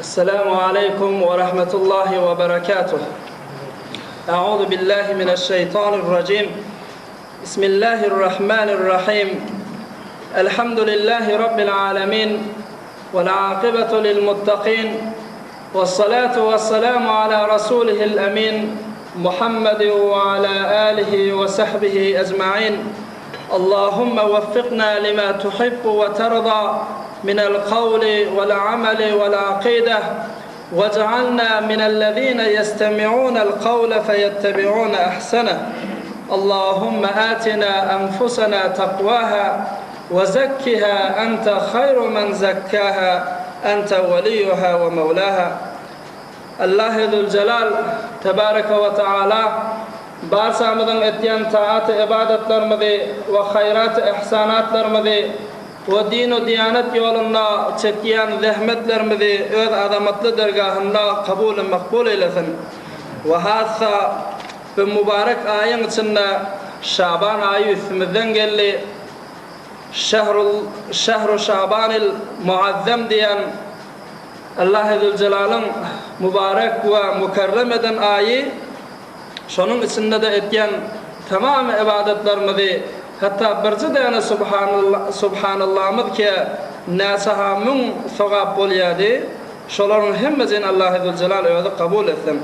Esselamu aleýkum we rahmetullahi we berekatuh. A'udhu billahi mineşşeýtanirrajim. Bismillahirrahmanirrahim. Elhamdülillahi rabbil alamin. Vel akibetu lil muttaqin. Vessalatu vesselamu ala rasulihil emin Muhammed ve ala alihi ve sahbihi ecmaîn. Allahumma weffikna lima tuhibbu ve terda minel kavli vel ameli vel akide vec'alna minellezine yestemi'unel kavle feyettebi'une ehseneh. Allahumma atina enfusena takvaha ve zekkiha ente hayru men zekkaha ente veliyuha ve mevlaha. Allahy Züljelal, Tebareke we Teala, barçamyzyň etýän taat-y-ybadatlarymyzy we haýrat-y-ihsanatlarymyzy we din-u-diýanet ýolunda çekýän zähmetlerimizi öz azamatly dergahynda kabul-y makbul eýlesin we hassa bu mübarek aýyň içinde Şaban aýy üstümizden geldi. Şehrul Şehru Şabanil Muazzam diýen Allahy Züljelalyň mübarek we mükerrem eden aýy, şonuň içinde-de etýän tamam ybadatlarymyzy, hatda birje däne Subhanallamyz ke näçe-ha müň sogap bolýady, şolaryň hemmejini Allahy Züljelal özi kabul etsin.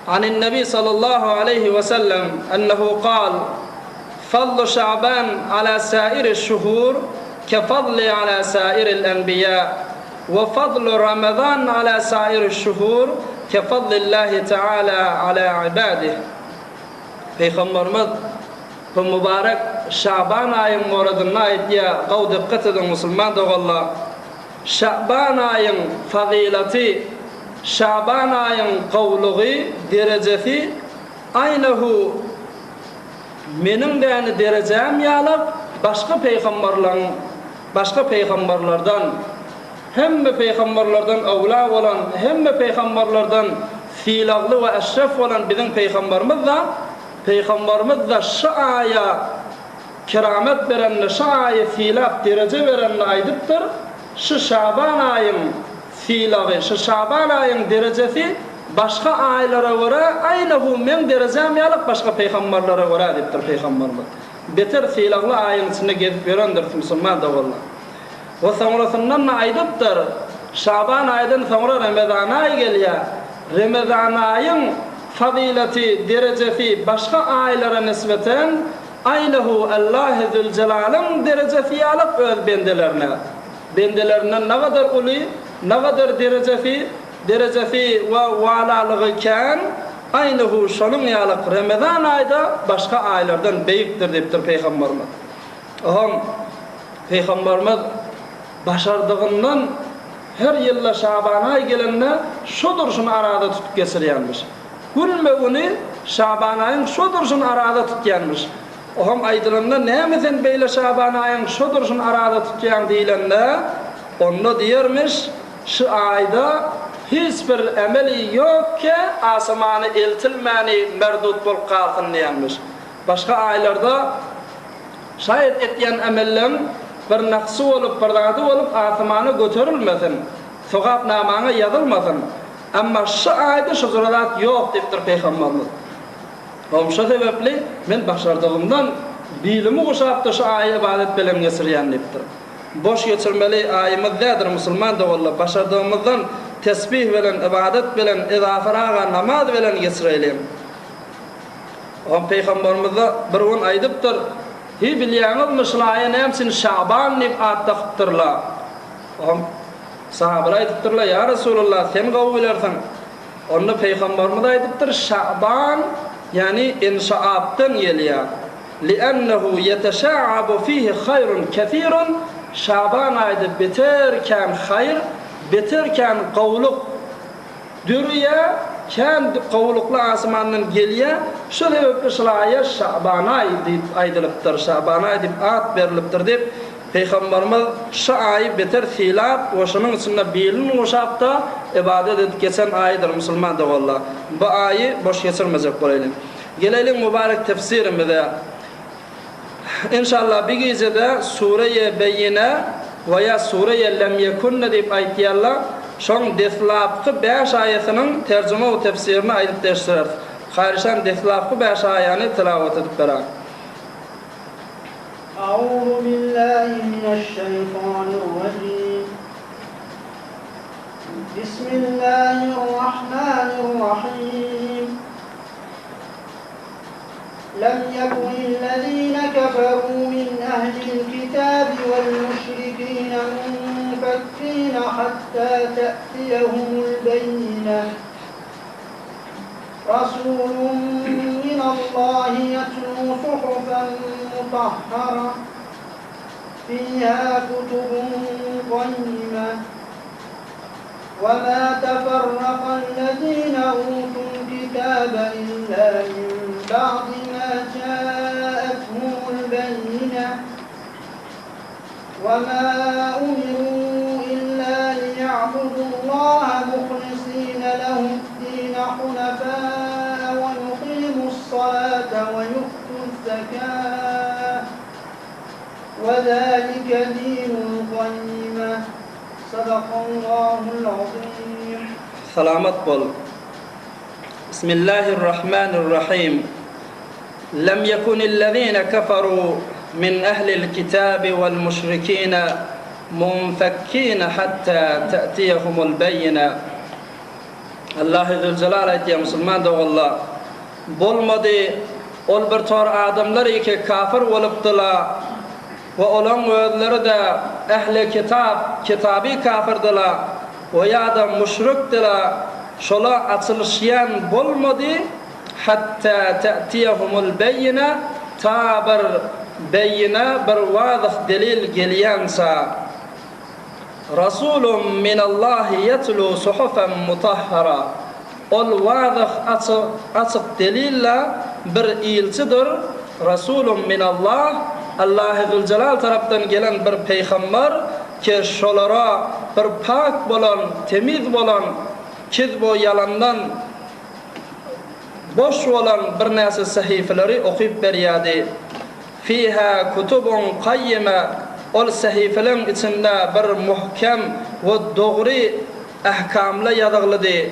Anin-Nebi sallallahu aleýhi we sellem ennehu kal, Fadlu Şaban ala sairiş-şuhur ke fadli ala sairil-enbiýa we fadlu Ramazan ala sairiş-şuhur ke fadlillahi teala ala ibadih. Pygamberimiz bu mübarek Şaban aýyň moradynda aýdýar, gowy dykgat ediň musulman doganlar! Şaban aýyň fazylaty, Şaban aýyň gowulygy, derejesi, aýnahu meniň däni derejäm ýalak başga peýgambarlaň, başga peýgambarlardan, hemme peýgambarlardan öwla bolan, hemme peýgambarlardan sylagly we eşref bolan biziň peýgambarymyz-da, peýgambarymyz-da şu aýa Keramet berenine, şu aýy sylap dereje berenine aýdypdyr, Şu Şaban aýyň sylagy, şu Şaban aýyň derejesi başga aýlara görä aýnahu meň derejäm ýalak başga peýgambarlara görä diýipdir peýgambarymyz. Beter sylagly aýyň içinde gezip ýörendiris musulman doganlar. We soňrasyndan-da aýdypdyr, Şaban aýdan soňra Remezan aýy gelýär. Remezan aýyň fazylaty, derejesi başga aýlara nisbeten Aýnahu Allahy Züljelalyň derejesi ýalak öz bendelerine. Bendelerinden nagadar uly, nagadar derejesi, derejesi we walalygy kän, aýnahu şonuň ýalak Remezan aýda başga aýlardan beýikdir diýipdir Pygamberimiz. Oňam Pygamberimiz başardygyndan her ýylda Şaban aý gelende şo durşuny araza tutup geçirýänmiş. Günbe-güni Şaban aýyň şo durşuny araza tutýanmyş. Oňam aýdylanda näme sen beýle Şaban aýyň şo durşuny araza tutýaň diýlende, onda diýermiş, Şu aýda hiç bir emeli ýok ke asamana eltilmäni merdut bolup galsyn diýenmiş. Başga aýlarda şaýat etýän emelleň bir naksy bolup, bir zady bolup asmana göterilmesin, sogapnamaňa ýazylmasyn. Emma şu aýda şu jüre zat ýok diýipdir Pygamberimiz. Oňa şo sebäpli men başardygymdan bilimi guşap-da şu aýy ybadat bilen geçirýän diýipdir. Boş geçirmeli aýymyz däldir musulman doganlar, başardygymyzdan tesbih bilen, ybadat bilen, yzafyraga namaz bilen geçireýliň. Oňa Pygamberimiz-de bir gün aýdypdyr, Hiý bilýäňizmi şul aýa näme üçin Şaban diýip at dakypdyrlar? Oňa Sahabalar aýdypdyrlar, Ýa Resulallah, sen gowy bilersiň. Onda Pygamberimiz aýdypdyr, Şaban, ýagny inşaapdan gelýär. Li'ennehu ýeteşa'abu fihi haýrun kesirun, Şaban aýda beter kän haýyr, beter kän gowulyk döreýär, kän gowulyklar asmandan gelýär. Şo sebäpli şul aýa Şaban aýy diýip aýdylypdyr, Şaban aýy diýip at berlipdir diýip, Pygamberimiz şu aýy beter sylap we şunuň içinde bilini guşap-da ybadat edip geçen aýydyr musulman doganlar. Bu aýy boş geçirmejek bolaýlyň. Geleýliň mübarek tefsirimize. Enşallah bir gijede Sure-i Beýine we ýa Sure-i Lem Ýekunne diýip aýtýarlar. Şoň deslapky bäş aýatynyň terjime we tefsirini aýdyp deşdireris. Haryşan deslapky bäş aýany tilawat edip beräň. A'uzu billahi mineşşeýtanirrajim. Bismillahirrahmanirrahim. Lem yekunillezine keferu min ehlil kitabi vel müşrikine munfekkine hatta te'tiyehumul beyyine. Rasulun minallahi yetlu suhufen mutahhara fiha kutubun gayyime. وما تفرق الذين أوتوا الكتاب إلا من بعد ما جاءتهم البينة وما أمروا إلا ليعبدوا الله مخلصين له الدين حنفاء ويقيموا الصلاة ويؤتوا الزكاة وذلك دين القيمة Sadakallahul azim. Salamat bol. Bismillahirrahmanirrahim. Lem yekunillezine keferu min ehlil kitabi wal müşrikine munfekkine hatta te'tiyehumul beyyine. Allahy Züljelal aýtýar musulman doganlar, bolmady ol bir tor adamlar ki kafir bolupdylar We olaň özleri-de ähli kitap, kitaby kafirdiler we ýa-da müşrikdiler, şola açylyşýan bolmady, hatta te'tiyehumul beýine, ta bir beýine, bir wazyh delil gelýänça. Rasulun minallahi ýetlu suhufen mutahhara, Ol wazyh, açyk, açyk delil-le bir ilçidir, Rasulun minallah, Allahy Züljelal tarapdan gelen bir peýgamber, ki şolara bir pak bolan, temiz bolan, kizbu ýalandan boş bolan birnäçe sahypalary okyp berýärdi. Fiha kutubun kaýýime, ol sahypalaryň içinde bir muhkem we dogry ahkamlar ýazyglydy.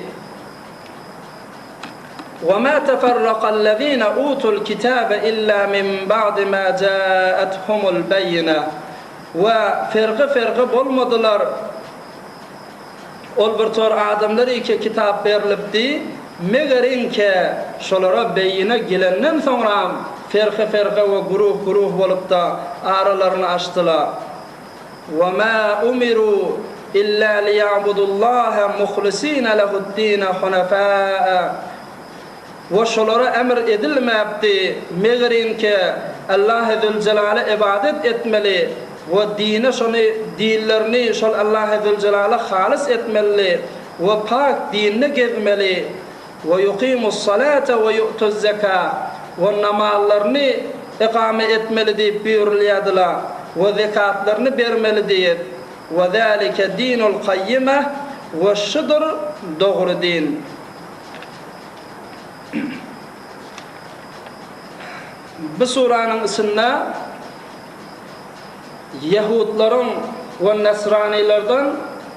Wa ma teferrakallezine utul kitabe illa min ba'di ma ja'athumul beýine, we fergi-fergi bolmadylar, Ol bir tor adamlar ike kitap berlipdi, megeriňke şolara beýine gelenden soňram ferhe-ferhe we guruh-guruh bolupda aralaryny açdylar. Wa ma umiru illa liýa'budullaha muhlisina lehu'd-dine hunafa'a. We şolara emr edilmäpdi, megeriňki, Allahy Züljelala ybadat etmeli we dine şony dinlerini şol Allahy Züljelala halys etmelidi we pak dinde gezmeli, we yukimus-salate we yu'tuz-zeka we namazlaryny ikame etmeli diýip buýrulýardylar we zekatlaryny bermeli diýip, we zalike dinul kaýýimeh we şudur dogry din. Bu suranyň içinde ýehudlaryň we nesranylardan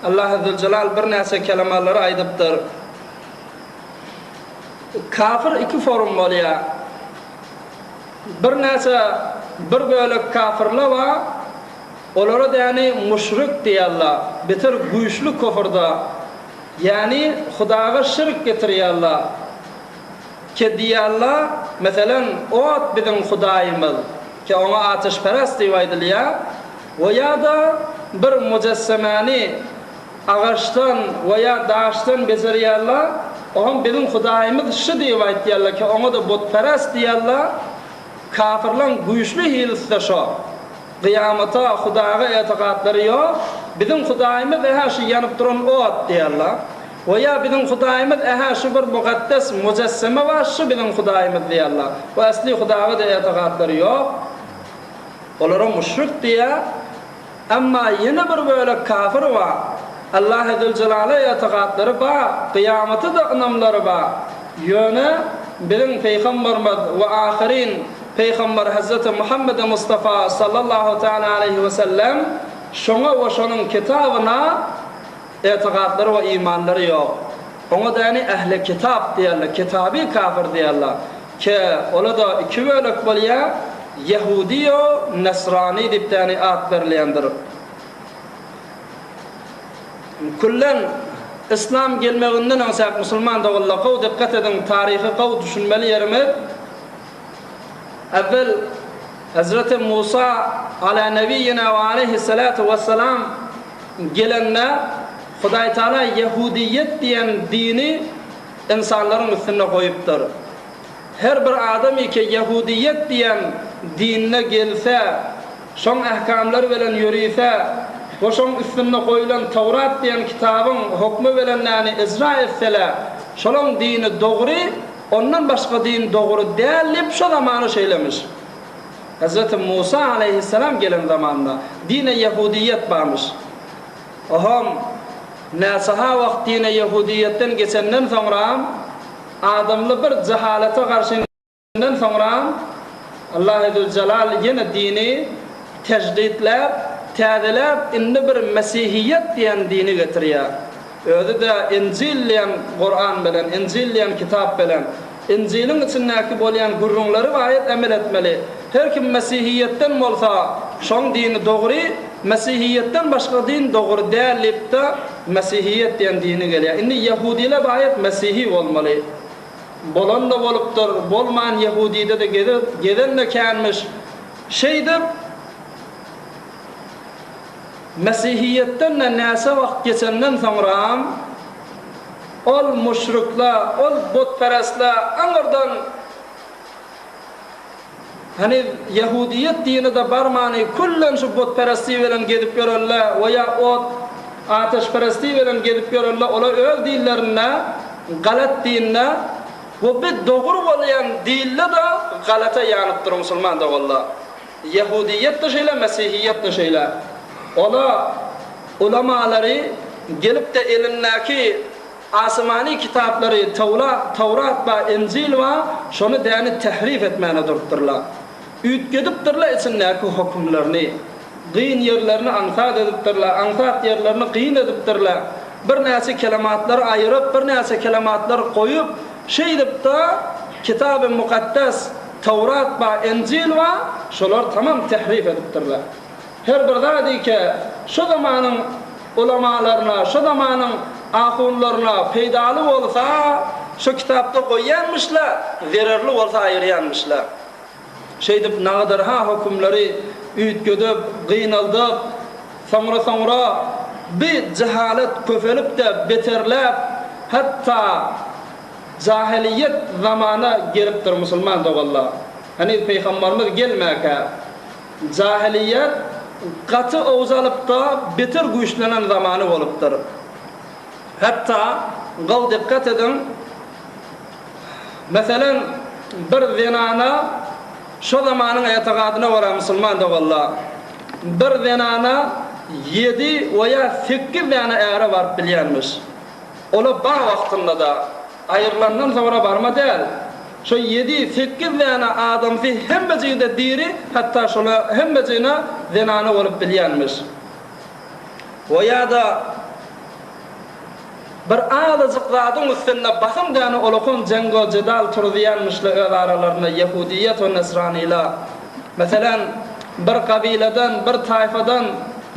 Allahy Züljelal birnäçe kelemalary aýdypdyr. Kafir iki forum bolýar. Birnäçe bir bölek kafirler bar, olara däni muşrik diýýärler, beter güýçli kufrda. Ýagny Hudaga şirk getirýärler. Ke diýýärler, meselem, ot biziň hudaýymyz, ke oňa ateşperest diýip aýdylýar, we ýa-da bir mujessemäni agaçdan we ýa daşdan bejerýärler, oňam biziň hudaýymyz şy diýip aýtýarlar, ke oňa-da butperest diýýärler, kafirleň güýçli hilisi-de şo. Kyýamata, Hudaýa etigatlary ýok. Biziň Hudaýymyz ähä şu ýanyp duran ot diýerler. We ýa biziň Hudaýymyz ähä şu bir mukaddes mujesseme bar, şu biziň Hudaýymyz diýerler. We äsli Hudaýa-da etigatlary ýok. Olara müşrik diýer. Emma ýene bir bölek kafir bar. Allahy Züljelala etigatlary bar, kyýamata-da ynamlary bar. Ýöne biziň Pygamberimiz we ahyryn Pygamber Hezreti Muhammedi Mustafa sallallahu teala aleýhi we sellem şoňa we şonuň kitabyna. Etigatlary we imanlary ýok. Oňa däni ähli kitap diýerler, kitaby kafir diýerler. Ke ola-da iki bölek bolýar, ýehudiýo, nesrani diýip däni at berilýändir. Küllen yslam gelmeginden öň säk musulman doganlar gowy dikkat ediň taryhy gowy düşünmeli ýerimiz Evvel Hezreti Musa ala nebiýina we aleýhissalatu wessalam gelende Hudaý Taala ýehudiýet diýen dini ynsanlaryň üstünde goýupdyr. Her bir adam ki ýehudiýet diýen dinine gelse, şoň ähkamlary bilen ýörise we şoň üstünde goýulan Tawrat diýen kitabyň hokmy bilen näni ijra etsele, şolaň dini dogry, ondan başga din dogry däl diýip şo zamana şeýlemiş. Hezreti Musa aleýhissalam gelen zamanda dine ýehudiýet barmyş. Oham näçe-ha wagt dine ýehudiýetden geçenden soňram adamly bir jehalete garşy Şundan soňra Allahy Züljelal ýene dini tejdidläp, täzeläp indi bir Mesihiýet diýen dini getirýär. Özi-de Injil diýen Kuran bilen, Injil diýen kitap bilen. Injiliň içindäki bolýan gürrüňleri baýat emel etmeli. Her kim Mesihiýetden bolsa, şoň dini dogry, Mesihiýetden başga din dogry däl diýip-de Mesihiýet diýen dini gelýär. Indi ýehudiler baýat Mesihi bolmaly. Bolan-da bolupdyr, bolman ýehudide-de gezen-de känmiş. Şeýdip, mesihiýetden-de näçe wagt geçenden soňram, ol müşrikler, ol butperestler aňyrdan, Heniz ýehudiýet dini-de barmany küllen şu butperesti bilen gezip ýörenler we ýa ot, ateşperesti bilen gezip ýörenler olar öz dinlerinde galat dinde we bi dogry bolýan dilde-de galata ýanypdyr musulman doganlar. Ýehudiýet-de şeýle mesihiýet-de şeýle. Olar ulamalary gelip-de elindäki Asmany kitaplary Tawla, Tawrat ba Injil ba şony däni tährif etmäne durupdyrlar. Üýtgedipdirler içindäki hökümlerini. Gyn ýerlerini aňsat edipdirler, aňsat ýerlerini gyn edipdirler. Birnäçe kelematlary aýyryp, birnäçe kelematlary goýup, şeýdip-de Kitaby Mukaddes Tawrat ba Injil ba şolary tamam tährif edipdirler. Her bir zady ke şo zamanyň ulamalaryna, şo zamanyň ahunlaryna peýdaly bolsa, şo kitapda goýýanmyşlar, zererli bolsa aýyrýanmyşlar. Şeýdip nagadarha hökümleri üýtgedip, gynaldyp, soňra-soňra bi jehalet köpelip-de beterläp, hatda jahylyýet zamana gelipdir musulman doganlar. Heniz Pygambarymyz gelmäkä. Jahylyýet gaty owjalypda beter güýçlenen zamany bolupdyr. Hatda, gowy dikgat ediň, meselem, bir zenana şo zamanyň etigadyna görä musulman doganlar, bir zenana ýedi we ýa sekiz däne äre baryp bilýänmiş. Ola bar wagtynda-da. Aýrylandan soňra barma däl. Şo ýedi, sekiz däne adamsy hemmejigi-de diri, hatda şola hemmejigine zenany bolup bilýänmiş. We ýa-da bir azajyk zadyň üstünde basym däne olakan jeňgo jedal turuzýanmyşla öz aralarynda ýehudiýet we nesranyla. Meselem, bir gabyladan, bir taýfadan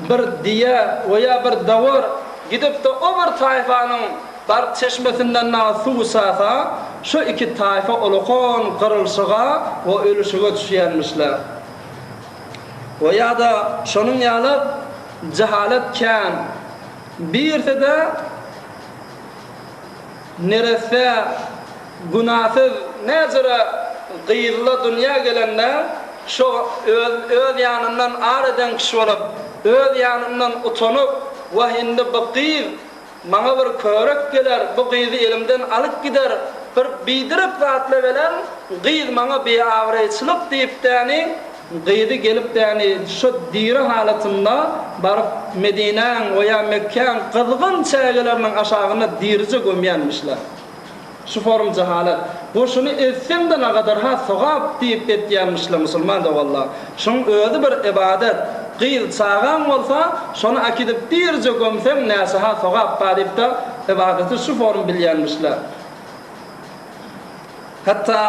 bir diýe we ýa bir dawar gidip-de o bir taýfanyň Baryp çeşmesinden nagy suw içasa, şo iki taýfa ulakan gyrylşyga we ölüşige düşýänmişler. We ýa-da şonuň ýaly jehalet kän. Birisi-de neresse, günäsiz näjere gyzla dünýä gelende, şo öz öz ýanyndan ar eden kişi bolup, öz ýanyndan utanyp, Wah indi bu gyz Maňa bir körek geler, bu gyzy elimden alyp gider, bir biderek zatla belen gyz maňa biabraýçylyk diýip däni, gyzy gelip däni şo diri halatynda baryp Medinäň we ýa Mekgäň gyzgyn çägeleriniň aşagynda dirije gömýänmişler. Şu forum jahalat. Bu şuny etseň-de nagadarha sogap diýip etýänmişler musulman doganlar. Şuň özi bir ybadat. gyz çagaň bolsa, şony äkidip birje gömseň näçe-ha sogap bar diýip-de, ybadaty şu form bilýänmişler. Hatda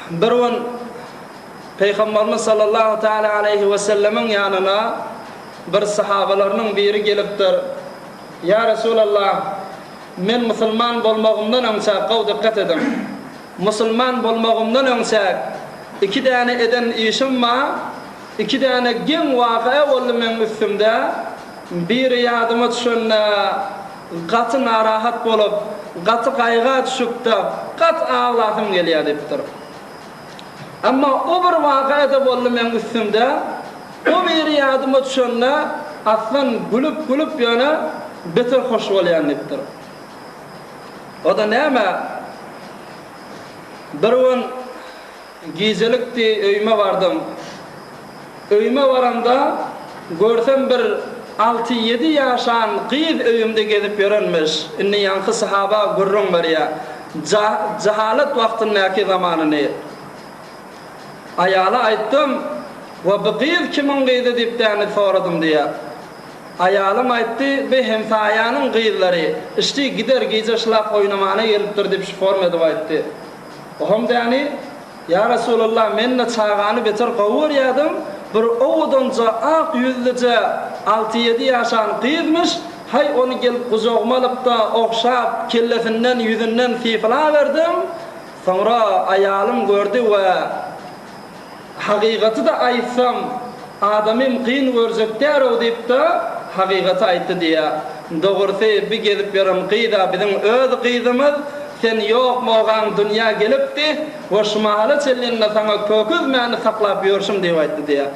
bir gün Pygamberimiz sallallahu taala aleýhi wesellemiň ýanyna bir sahabalarynyň biri gelipdir. Ýa Resulallah, men musulman bolmagymdan öňçä, gowy dykgat ediň, musulman bolmagymdan öňçä iki däne eden işim bar, iki däne geň waka boldy meň üstümde, biri ýadyma düşende gaty narahat bolup, gaty gaýga düşüp-de, gaty aglasym gelýär diýipdir. Emma o bir waka-da boldy meň üstümde, o biri ýadyma düşende aslan gülüp-gülüp ýöne beter hoş bolýan diýipdir. O-da näme, bir gün gijelikdi öýüme bardym. Öýüme baramda görsem bir alty-ýedi ýaşan gyz öýümde gezip ýörenmiş. Indi ýaňky sahaba gürrüň berýär. Jahalat wagtyndaky zamanyny. Aýala aýtdym, Wa bu gyz kimiň gyzy diýip däni soradym diýýär. Aýalym aýtdy, Bi hemsaýanyň gyzlary, işdi gider gije şlap oýnamana gelipdir diýip şu form edip aýtdy. Oham däni, Ýa Resulallah, men-de çagany beter gowy görýärdim, bir owadanja, ak ýüzlüje, alty-ýedi ýaşan gyzmyş, haý, ony gelip gujagyma alyp-da, ogşap, kellesinden, ýüzünden sypalaberdim, soňra aýalym gördi we. Hakykaty-da aýtsam, adamym kyn görjek däl-ow diýip-de, hakykaty aýtdy diýýär. Dogrusy, bi gezip ýören gyz-a biziň öz gyzymyz, sen ýok-mogaň dünýä gelipdi we şu mahala çenli-de saňa kökezmäni saklap ýörşüm diýip aýtdy diýýär.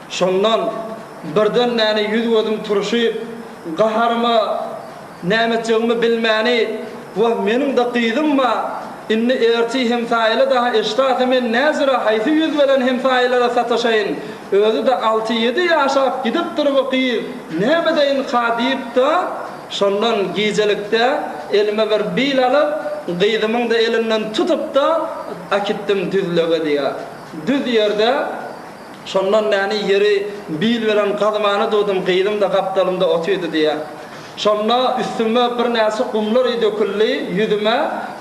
Şondan birden näni ýüz-gözüm turşup, gaharyma näme etjegimi bilmäni, Wah, meniň-de gyzym bar, indi ertir hemsaýaly daha eşdase men näzire haýsy ýüz bilen hemsaýalara sataşaýyn, özi-de alty-ýedi ýaşap gidipdir bu gyz, näme edeýin-ka diýip-de, şondan gijelikde elime bir bil alyp, gyzymyň-da elinden tutup-da, äkitdim düzlege diýýär. Düz ýerde. Şondan mäni ýeri bil bilen gazmana durdum, gyzym-da gapdalymda otyrdy diýýär. Şonda üstüme birnäçe gumlar döküldi, ýüzüme.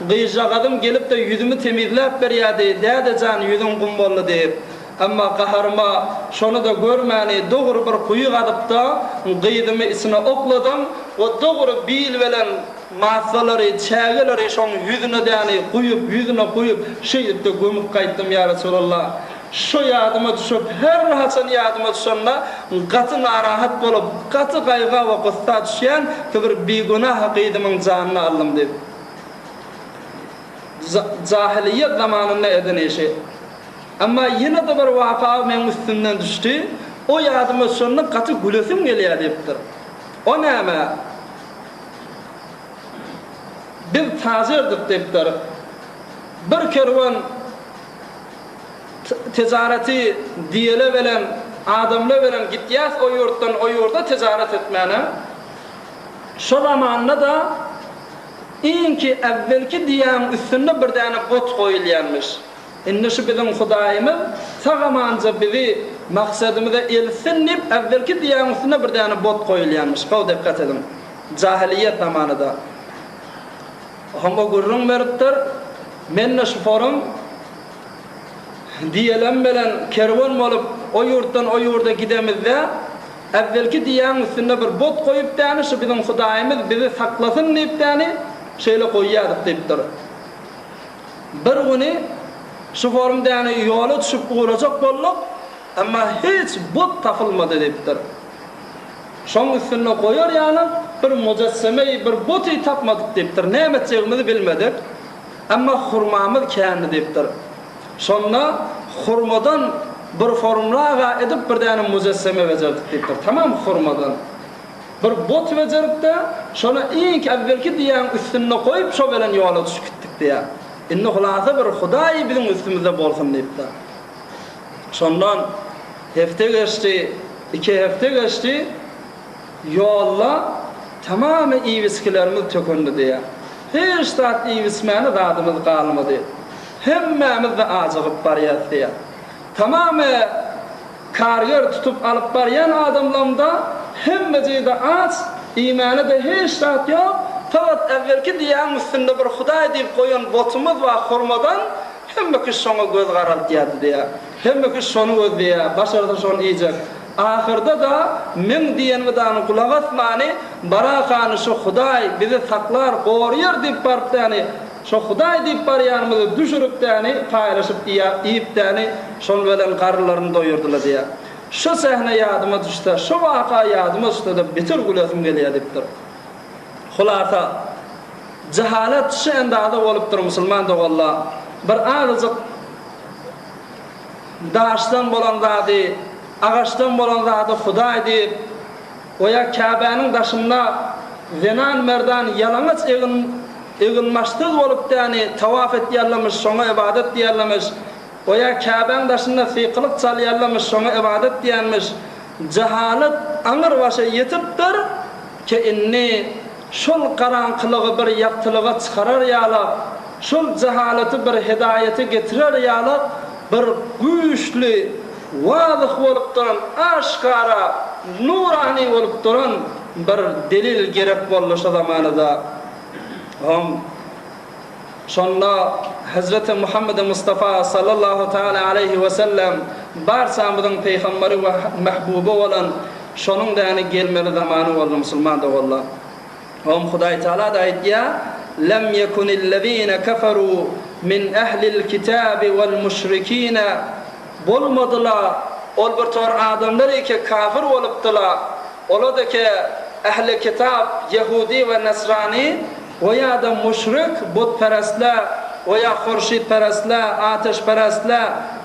Gyzjagazym gelip-de ýüzümi temizläp berýärdi, Däde jan, ýüzüň gum boldy diýip. Emma gaharyma şony-da görmäni dogry bir guýy gazyp-da, gyzymy içine okladym we dogry bil bilen massalary, çägeleri şoň ýüzüne däni guýup, ýüzüne guýup, şeýdip-de gömüp gaýtdym, ýa Resulallah. Şo ýadyma düşüp, her haçan ýadyma düşende gaty narahat bolup, gaty gaýga we gussa düşýän ki bir bigünah gyzymyň janyny aldym diýip. Jahylyýet zamanynda eden işi. Emma ýene-de bir waka meň üstümden düşdi, o ýadyma düşende gaty gülesim gelýär diýipdir. O näme? Biz tajirdik diýipdir. Bir kerwen Tijareti diýele belen adamla belen gitýäs o ýurtdan o ýurda tijaret etmäne. Şo zamanda-da iňki äwwelki diýäň üstünde bir däne bot goýulýanmyş. Indi şu biziň Hudaýymyz sag-amanja bizi maksadymyza eltsin diýip äwwelki diýäň üstünde bir däne bot goýulýanmyş. Gowy dikgat ediň. Jahylyýet zamanyda. Oňa gürrüň beripdir. Men-de şu forum diýelem bilen kerwen bolup o ýurtdan o ýurda gidemizde, äwwelki diýäň üstünde bir bot goýup däni, şu biziň Hudaýymyz bizi saklasyn diýip däni, şeýle goýýardyk diýipdir. Bir güni şu forum däni ýola düşüp ugrajak bolduk, emma hiç bot tapylmady diýipdir. Şoň üstünde goýar ýaly bir mujassemeýi, bir buty tapmadyk diýipdir. Näme etjegimizi bilmedik. Emma hurmamyz kändi diýipdir. Şonda hurmadan bir formlaga edip bir däne mujesseme bejerdik diýipdir. Tamam hurmadan. Bir but bejerip-de, şony iň äwwelki diýýäň üstünde goýup şo bilen ýola düşüp gitdik diýýär. Indi hulasa bir Hudaý biziň üstümizde bolsun diýipdir. Şondan hepde geçdi, iki hepde geçdi, ýolda tamamy iýip-içgilerimiz tökendi diýýär. Hiç zat iýip-içmäne zadymyz galmady. Hemmämiz-de ajygyp barýas diýýär. Tamamy. Karger tutup alyp barýan adamlamda hemmejigde aç, iýmäne-de hiç zat ýok, fakat äwwelki diýäň üstünde bir Hudaý diýip goýan botumyz bar hurmadan, hemme kişi şoňa göz garaltýardy diýýär. Hemme kişi şony gözleýär, başarsa şony iýjek. Ahyrda-da meň diýenimidany gulak asmany, barakany şu Hudaý bizi saklar, goraýar diýip barypdany, Şo Hudaý diýip barýanymyzy düşürip-däni, paýlaşyp iýip-däni, şol bilen garynlaryny doýurdylar diýýär. Şo sähne ýadyma düşse, şo waka ýadyma düşse-de beter gülesim gelýär diýipdir. Hulasa, jahalat şu endaza bolupdyr musulman doganlar. Bir azajyk daşdan bolan zady, agaçdan bolan zady Hudaý diýip, O ýa Käbäniň daşynda zenan-merdan ýalaňaç egin, eginbaşsyz bolup däni tawaf etýärlermiş, şoňa ybadat diýýärlermiş. O ýa Käbäň daşynda sykylyk çalýarlarmyş, şoňa ybadat diýýänmiş. Jahalat aňyr başa ýetipdir, ke indi şol garaňkylygy bir ýagtylyga çykarar ýalak, şol jahalaty bir hedaýete getirer ýalak bir güýçli Wazyh bolup duran, aşgara, nurany bolup duran bir delil gerek boldy şo zamanada. Hom, şonda Hezreti Muhammedi Mustafa sallallahu taala aleýhi we sellem barçamyzyň peýgamberi we mähbuby bolan şonuň däni gelmeli zamany boldy musulman doganlar. Hom Hudaý Taala-da aýtýar, Lem ýekunillezine keferu min ehlil kitabi wal müşrikine Bolmadyla, ol bir tor adamlar eke kafir bolupdyla, ola-da ke ähli kitap, ýehudi we nasrani, we ýa-da müşrik, butperestle, we ýa hurşytperestle, ateşperestle,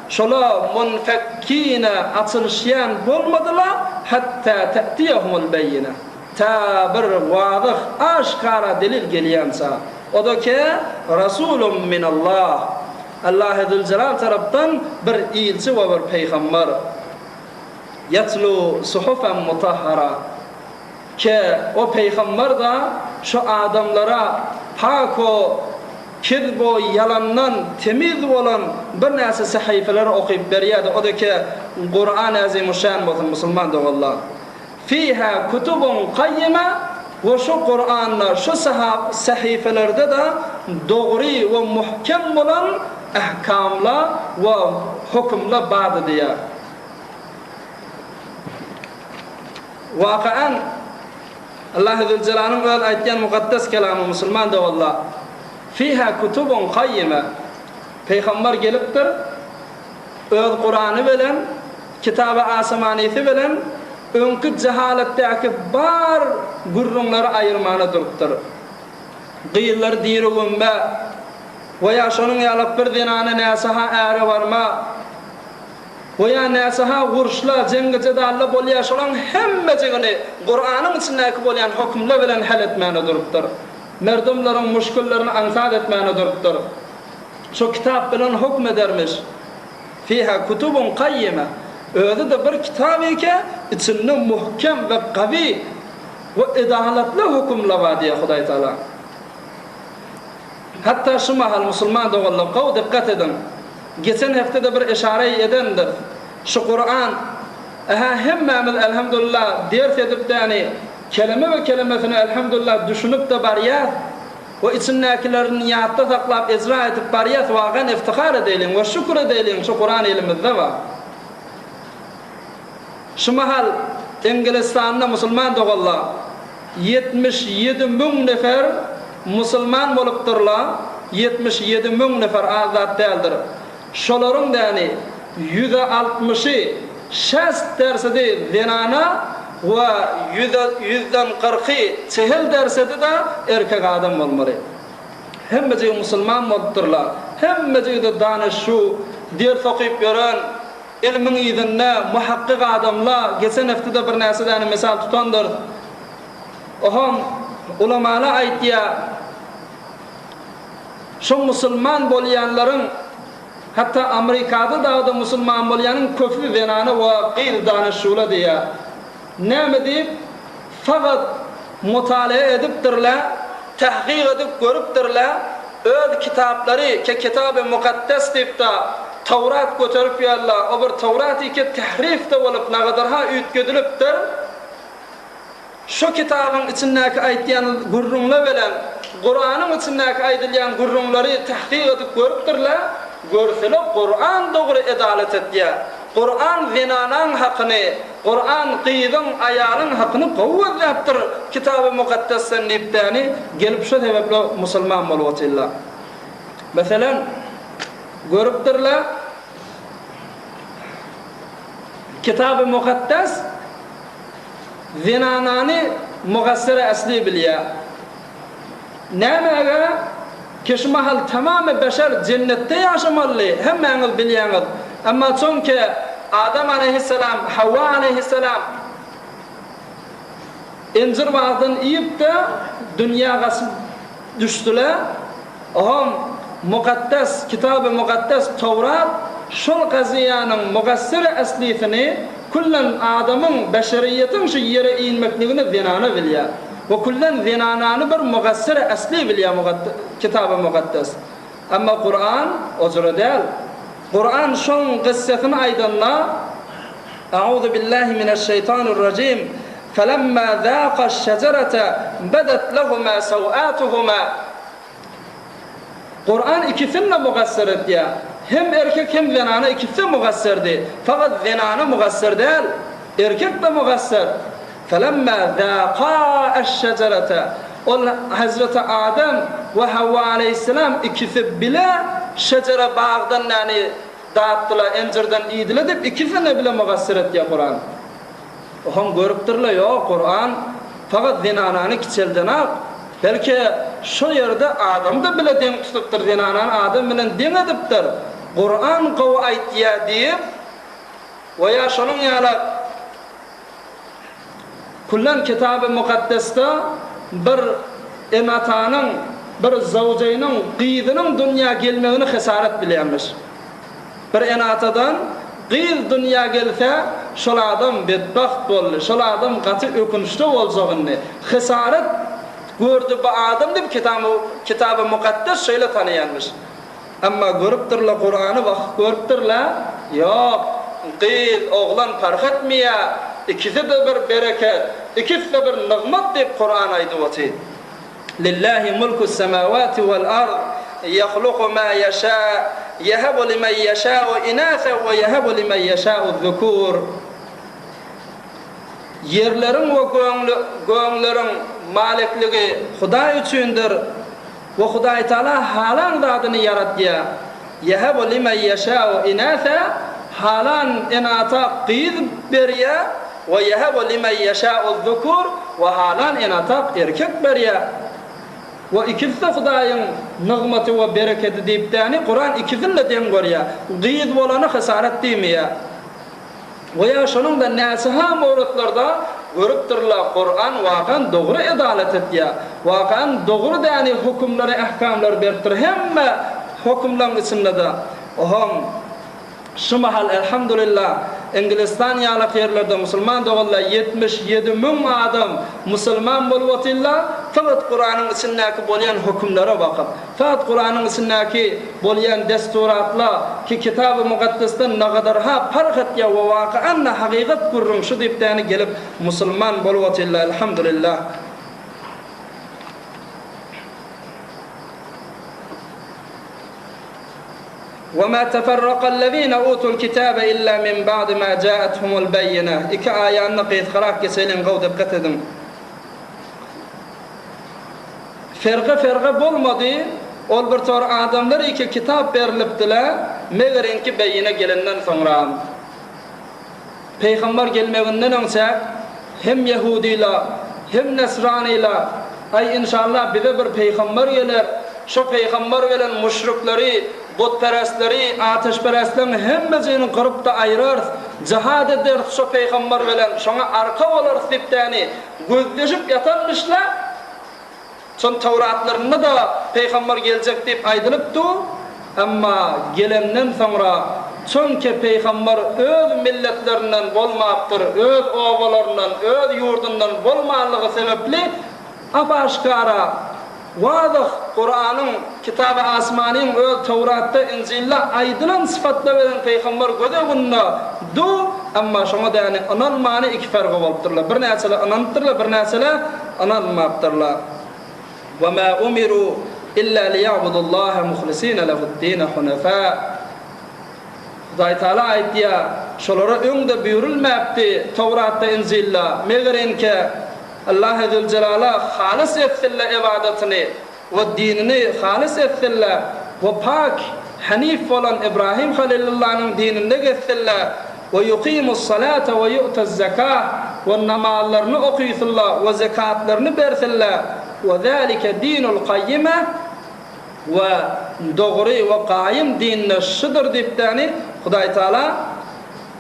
şola munfekkine açylyşýan bolmadyla, hatta te'tiyehumul beýine. Tä bir wazyh, aşgara delil gelýänçä. O-da ke, Rasulun minallah, Allahy Züljelal tarapdan bir ilçi we bir peýgamber. Ýetlu suhufen mutahhara, ke, o peýgamber-da şu adamlara pak-u kizb-u ýalandan temiz bolan birnäçe sahypalary okyp berýärdi, o-da ke, Kuran-y Azimuşşan bolsun musulman doganlar. Fiha kutubun kaýýima we şu Kuranda, şu sahyfelerde-de dogry we muhkem bolan ahkamlar we hökümler bardy diýýär. Wakaan, Allahy Züljelanyň öz aýtýan mukaddes kelamy musulman doganlar, Fiha kutubun kaýýima, Pygamber gelipdir, Öz Kurany bilen, Kitaby Asamanysy bilen öňki jehaletdäki bar gürrüňleri aýyrmana durupdyr. Gyzlary diri gömme we ýa şonuň ýalak bir zenana näsaha äre barma we ýa näsaha uruşla, jeňgi-jedalla bolýa şolaň hemmejigini Kuranyň içindäki bolýan hökümler bilen hal etmäne durupdyr. Merdumlaryň muşkillerini aňsat etmäne durupdyr. Şo kitap bilen hokm edermiş. Fiha kutubun kaýýime. Özi-de bir kitap eke, içinde muhkem we gawy we edalatly hökümler bar diýýär Hudaý Tagala. Hatda şu mahal musulman doganlar gowy dykgat ediň. Geçen hepde-de bir eşareý edendiris. Şu Kuran, ähä hemmämiz elhamdulillah ders edip däni keleme we kelemesine elhamdulillah düşünip-de barýas. We içindäkilerini ýatda saklap ejra edip barýas wagan iftihar edeýliň we şükür edeýliň şu Kuran elimizde bar. Şu mahal Engilistanda musulman doganlar 77 müň nefer musulman bolupdyrlar 77 müň nefer az zat däldir. Şolaryň däni ýüze altmyşy, şäst dersedi zenana we ýüze ýüzden kyrky, çehel dersedi-de erkek adam bolmaly. Hemmejigi musulman bolupdyrlar. Hemmejigi-de danyşu, ders okyp ýören, ilmiň yzynda muhakkyk adamlar, geçen hepde-de birnäçe däne mysal tutandyrys. Oham ulamalar aýtýar. Şo musulman bolýanlaryň hatda Amrikada dagyda musulman bolýanyň köpüsi zenana we gyz danyşula diýýär. Näme diýip fakat mutalaa edipdirle, tahkyk edip görüpdirle, öz kitaplary ke kitaby mukaddes diýipda. Tawrat göterip ýörler, o bir Tawrat ike tährif-de bolup, nagadarha üýtgedilipdir. Şu kitabyň içindäki aýtýan gürrüňler bilen Kuranyň içindäki aýdylýan gürrüňleri tahkyk edip görüpdirler, görseler Kuran dogry edalat etýär. Kuran zenanaň hakyny, Kuran gyzyň, aýalyň hakyny gowy gözläpdir Kitaby Mukaddesden diýipdäni gelip şu sebäple musulman bolup otyrlar. Meselem, görüpdirler Kitaby Mukaddes Zenanany mugassere esli bilýär. Nämäge ki şu mahal tamamy beşer jennetde ýaşamalydy, hemmäňiz bilýäňiz. Emma çonki Adam aleýhissalam, Hawa aleýhissalam injir bagdan iýip-de dünýä gaçyp düşdüler. Oňam Mukaddes Kitaby Mukaddes Towrat şol kazyýanyň mugassir-i eslisini küllen adamyň, beşeriýetiň şu ýere inmekligini zenana bilýär. We küllen zenanany bir mugassir-i esli bilýär Kitaby Mukaddes. Emma Kuran o jüre däl. Kuran şoň kyssasyny aýdanda, Auzu billahi mineşşeýtanirrajim, Felemma zâkaş-şejerete bedet lehumâ sewâtuhumâ. Kuran ikisini-de mugassir etýär. Hem erkek hem zenana ikisi-de mugassirdi. Fakat zenana mugassir däl. Erkek-de mugassir. Felemma zâkâ eş-şejerete. Ol Hezreti Adem we Hawa aleýhisselam ikisi bile şejere bagdan näni datdylar, injirden iýdiler diýip ikisini-de bile mugassir etýär Kuran. Oňam görüpdirle ýok Kuran fakat zenanany kiçeldenak belki şo ýerde adamy-da bile deň tutupdyr zenanany adam bilen deň edipdir Kuran gowy aýtýa diýip we ýa şonuň ýalak Kullan Kitaby Mukaddesde bir ene-atanyň bir zawjynyň gyzynyň dünýä gelmegini hesaret bilýänmiş. Bir ene-atadan gyz dünýä gelse, şol adam betbagt boldy, şol adam gaty ökünçli boljak indi. Hysarat gördi bu adam diýip Kitaby Mukaddes şeýle tanaýanmyş. Emma görüpdirler Kurany bakyp görüpdirler, ýok, gyz, oglan parh etmeýär, ikisi-de bir bereket, ikisi-de bir nygmat diýip Kuran aýdyp otyr. Lillahi mulkus semawati wal ard ýahluku ma ýeşa ýehebu limen ýeşau inasa we ýehebu limen ýeşau zukur Ýerleriň we göňleriň malikligi Hudaý üçindir we Hudaýtagala halan zadyny ýaratýar. Ýehebu limen ýeşau inasa halan ene-ata gyz berýär we ýehebu limen ýeşau zukur we halan ene-ata erkek berýär. We ikisi-de Hudaýyň nygmaty we berekedi diýip däni Kuran ikisini-de deň görýär. Gyz bolany hysarat diýmeýär. We ýa şonuň-da näçe-ha mowrutlarda görüpdirler Kuran wakan dogry edalat etýär. Wakan dogry däni hökümleri ähkamlary beripdir hemme hökümleň içinde-de. Ohoň. Şu mahal elhamdulillah Ingilistan ýalak ýerlerde musulman doganlar 77 müň adam musulman bolup otyrlar, fakat Kuranyň içindäki bolýan hökümlere bakyp, fakat Kuranyň içindäki bolýan desturatla ki Kitaby Mukaddesden nagadarha parh etýär we wakaan-da hakykat gürrüň şu diýip däni gelip musulman bolup otyrlar elhamdulillah. Wema teferrakallezine utul kitabe illa min ba'di ma ja'ethumul beýine Iki aýanyny gysgarak geçeliň gowy dykgat ediň. Ferge-ferge bolmady, ol bir tor adamlar iki kitap berilipdiler, megeriňki beýine gelenden soňra. Pygamber gelmeginden öňçäk hem ýehudylar, hem nesranylar, Aý, inşallah bize bir pygamber geler, şo pygamber bilen müşrikleri, butperestleri, ateşperestleriň hemmejigini gyryp-da aýyrarys, jihad ederis şo pygamber bilen, şoňa arka bolarys diýip-däni gözleşip ýatanmyşlar. Şol Töwratlarynda-da peýgamber geljek diýip aýdylyp dur, emma gelenden soňra, çünki peýgamber öz milletlerinden bolmapdyr, öz obalaryndan, öz ýurdundan bolmanlygy sebäpli, ap-aşgara. Wazyh Kuranyň, Kitaby Asmanyň öz Töwratda, Injilde aýdylan sypatlar bilen pygamber göz öňünde du, emma şoňa däni ynanmany iki ferga bolupdyrlar. Birnäçeler ynanypdyrlar, birnäçeler ynanmapdyrlar. Ve ma umiru illa liýa'budullaha muhlisina lehu'd-dine hunefa. Hudaý Taala aýtýar, Şolara öň-de buýrulmäpdi, Towratda, Injilde, meger-enke, Allahy Züljelala halys etsinler ybadatyny we dinini halys etsinler we pak, hanif bolan Ibrahim Halylullanyň dininde gezsinler we yukimus-salate we yu'tuz-zekah we namazlaryny okysynlar we zekatlaryny bersinler we zalike dinul kaýýime we dogry we gaýym din-de şudur diýipdäni Hudaý Taala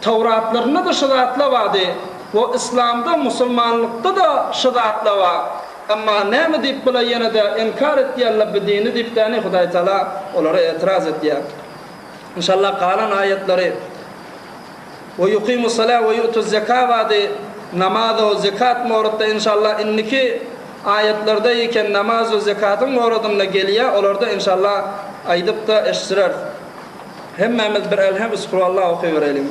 Towratlarynda-da şu zatlar bardy we Yslamda, musulmanlykda-da şu zatlar bar. Emma näme diýip bular ýene-de inkar etýärler bu dini diýipdäni Hudaý Taala olara etiraz etýär. Inşallah galan aýatlary We yukimus-salah we yu'tuz-zeka bardy. Namaz we zekat moratda inşallah indiki aýatlarda eken namaz we zekatyň moradynda gelýär olarda inşallah aýdyp-da eşitdireris. Hemmämiz bir Elhem üskurallah okybereliň.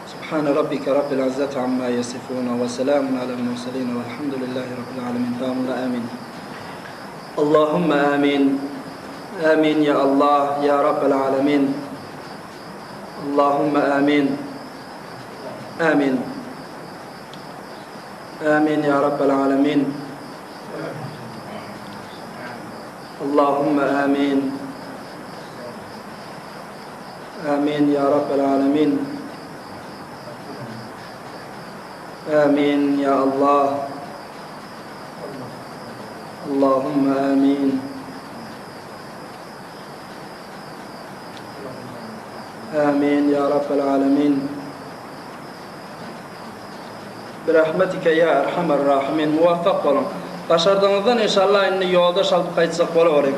Subhane rabbike rabbil izzati amma ýesifun we selamun alel murselin welhamdulillahi rabbil alemin Amin amin. Allahumma amin. Amin ya Allah ya rabbel alemin. Allahumma amin. Amin. Amin ya rabbel alemin. Allahumma amin. Amin ya rabbel alemin. Amin ya Allah. Allahumma amin. Amin ya rabbel alemin. Birahmetike ya erhamer rahimin. Muvaffak boluň. Başardygyňyzdan inşallah indi ýoldaş alyp gaýtjak bolaweriň.